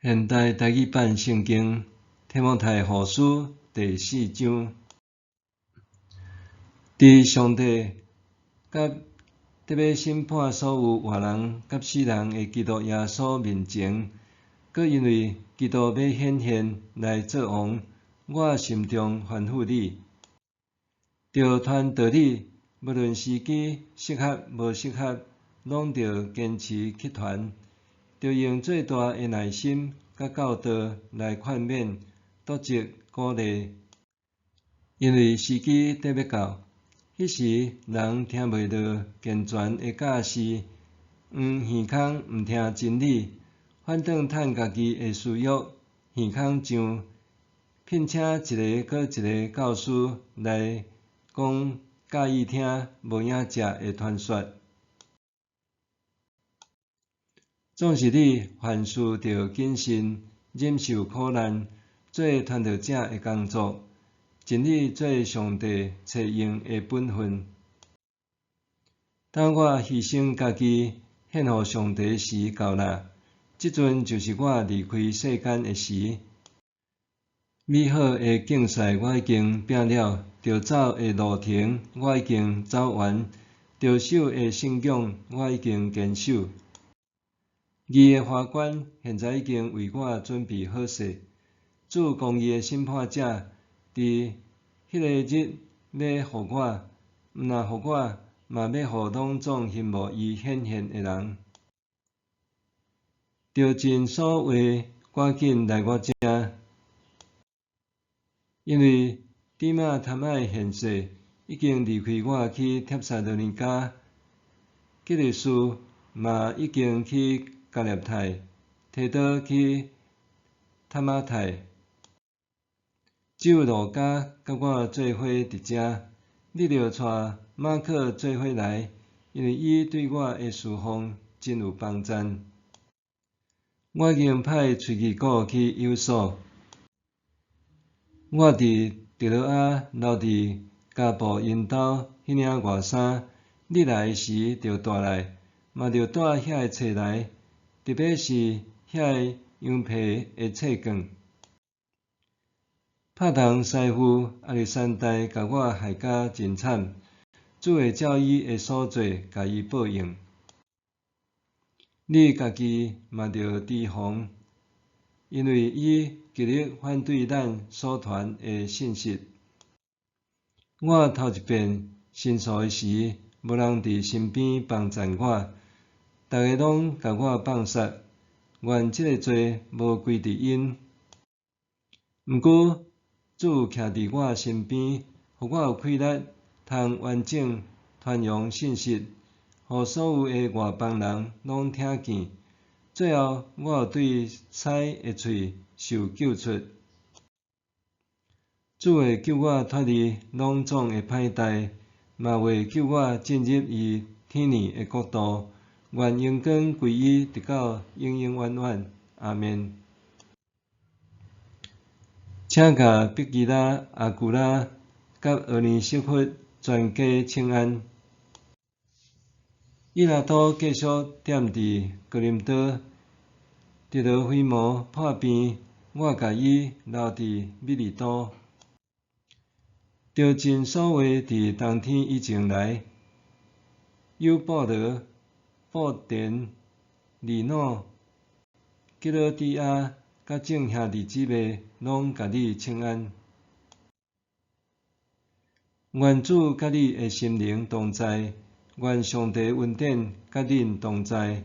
現代台語版聖經提摩太後書第四章，佇上帝佮得欲審判所有活人佮死人的基督耶穌面前，閣因為基督欲顯現來做王，我心中吩咐你，著傳道理，無論時機適合無適合，攏著堅持去傳。著用最大的耐心佮教導來勸勉、督責、鼓勵。因為時機得欲到，彼時人聽袂落健全的教示，黃耳孔毋聽真理，反轉趁家己的私欲，耳孔脹，聘請一个閣一个教師來講佮意聽無影食的傳說。總是你凡事著謹慎，忍受苦難，做傳道者的工作，盡你做上帝差用的本分。當我犧牲家己獻予上帝時到啦，這陣就是我離開世間的時。美好的競賽我已經拼了，著走的路程我已經走完，著守的信仰我已經堅守。義的華冠現在已經為我準備好勢，主公義的審判者佇彼个日欲予我，毋但予我，嘛欲予攏總欣慕伊顯現的人。著盡所話，趕緊來我遮，因為底馬貪愛現世，已經離開我去帖撒羅尼迦，吉勒斯嘛已經去加拉太，提多去塔馬太，只有路加佮我做伙佇遮。你著帶馬可做伙來，因為伊對我的事奉真有幫贊。我已經派崔基古去以弗所。我佇特羅亞留佇加布𪜶兜彼領外衫，你來的時著帶來，嘛著帶遐个冊來。特別是遐个羊皮的冊卷。拍銅師傅亞歷山大共我害甲真慘，主會照伊的所做，共伊報應。你家己嘛著提防，因為伊極力反對咱所傳的信息。我頭一遍申訴的時，無人佇身邊幫贊我。逐个攏共我放殺，願這个罪無歸佇𪜶。毋過主徛佇我身邊，予我有氣力通完整傳揚信息，予所有的外邦人攏聽見。最後，我有對獅的喙受救出。主會救我脫離攏總的歹代，嘛會救我進入伊天兒的國度。願榮光歸伊，直到永永遠遠。阿們。請共碧基拉、亞居拉佮俄尼西弗全家請安。以拉都繼續踮佇哥林多，特羅非摩破病，我共伊留佇米利都。著盡所話佇冬天以前來，友布羅、布田、利諾、基老底亞佮眾兄弟姊妹攏共你請安。願主佮你的心靈同在，願上帝恩典佮恁同在。